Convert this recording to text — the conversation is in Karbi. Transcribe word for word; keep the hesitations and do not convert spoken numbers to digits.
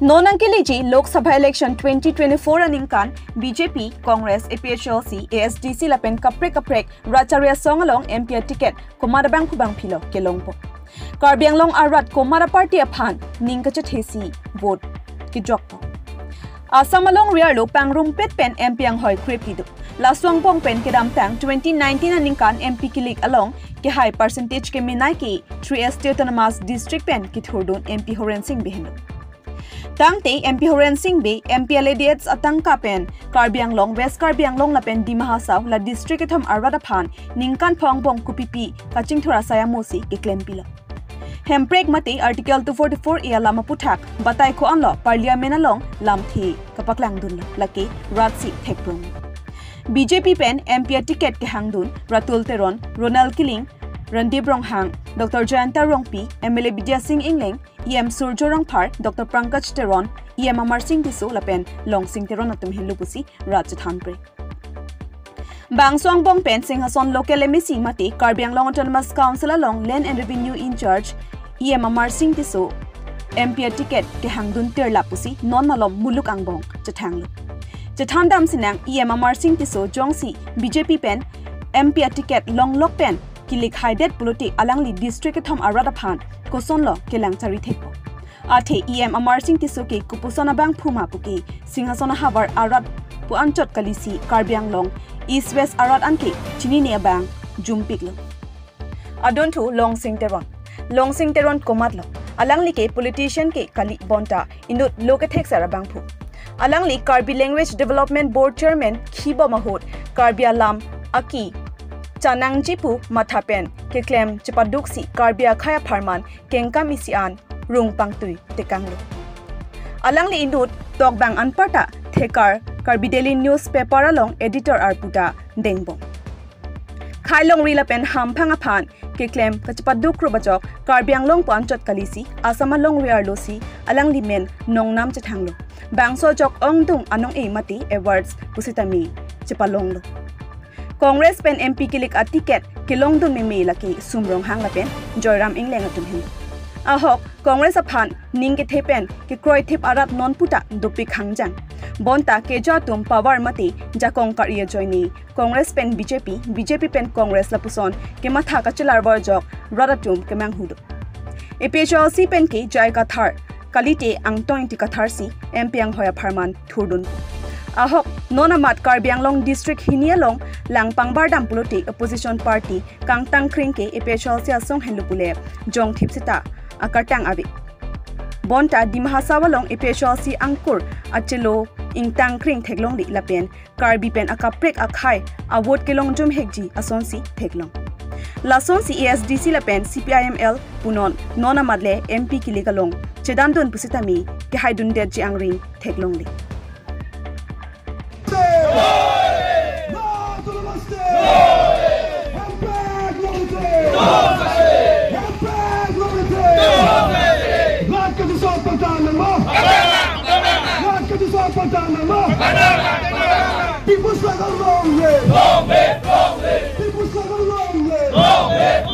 Non nangkeleji Lok Sabha election twenty twenty-four aningkan B J P, Congress, A P H L C, A S D C lapen kaprek kaprek rat chari asong along M P aticket komat abangphu bangphilo kelongpo. Karbi Anglong arat komat aparty aphan ning kachethesi vote kejokpo. Assam alongri arlo pangrumpet pen M P anghoi krephli do. Laso angbong pen kedamtang twenty nineteen aningkan M P kilik along kehai percentage kemenei ke three S T Autonomous District pen kethurdun M P Horen Sing Bey henlo. Tangte M P Horen Sing Bey M P L A D H atangka pen Karbi Anglong, West Karbi Anglong lapen Dima Hasao la district kethom arat aphan ningkan pho angbong kopipi kachingthur asai amosi keklempilo. Hemprek mate Article two forty-four A alam aputhak batai ko-anlo Parliament along lamthe kapaklangdunlo, lake rat si thekprong. B J P pen M P aticket kehangdun Ratul Teron, Ronald Killing, Randeep Ronghang, Doctor Jayanta Rongpi, M L A Bidya Sing Engleng, E M Surjya Rongphar, Doctor Pankaj Teron, E M Amar Sing Tisso lapen Longsing Teron atum henlo pusi rat chethanpre. Bangso angbong pen Singhason local M A C mate Karbi Anglong Autonomous Council along Land and Revenue in-charge E M Amar Sing Tisso M P aticket kehangdun tirlap pusi non malom muluk angbong chethanglo. Chethandam sinang E M Amar Sing Tisso jongsi B J P pen M P aticket longlok pen kilik haidet pulote alangli district kethom arat aphan kosonlo kelang chari thekpo. Athe E M Amar Sing Tisso ke kopuson abangphu ma puke Singhason ahavar arat pu anchot kalisi Karbi Anglong East West arat anke chinine abang jumpiklo. Adunthu Longsing Teron. Longsing Teron komatlo. Alangli ke politician ke kali bonta inut lo kethekser abangphu. Alangli Karbi Language Development Board Chairman khibom ahut Karbi alam aki chanangji pu matha pen keklem chepaduksi Karbi akhei apharman kengkam isi an rung pangtui tekanglo. Alangli inut tokbang anparta thekar Karbi Daily Newspaper along editor arpu ta dengbom. Khei longri lapen hamphang aphan keklem kachepaduk rup ajok Karbi Anglong pu anchot kalisi Assam alongri arlosi alangli men nongnam chethanglo. Bangso ajok ongdung anong-e mate awards pusitame chepalonglo. Congress pen M P kilik aticket kelongdun meme lake Sum Ronghang lapen Joyram Engleng atum henlo. Ahok Congress aphan ning kethe pen kekroithip arat non puta dopik hangjang. Bonta keja atum power mate jakong kar-i ajoine Congress pen B J P, B J P pen Congress lapuson kematha kachelar bor ajok rat atum kemanghu do. A P H L C pen ke J I Kathar kalite Angtong Ingti Kathar si M P anghoi apharman thurdun. Ahok non amat Karbi Anglong district hini along lang pangbardam pulote opposition party kangtang kring ke A P H L C asong henlo pule jongthip seta akartang ave. Bonta Dima Hasao along A P H L C angkur achelo ingtang kring theklongle lapen Karbi pen akaprek akhei avote kelong jumhekji asonsi theklong. Lasonsi A S D C lapen C P I M L punon non amat le M P kilik along chedandun pusitame kehaidundetji angring theklongle. People struggle long live. Long live, long live. People struggle long live. Long live.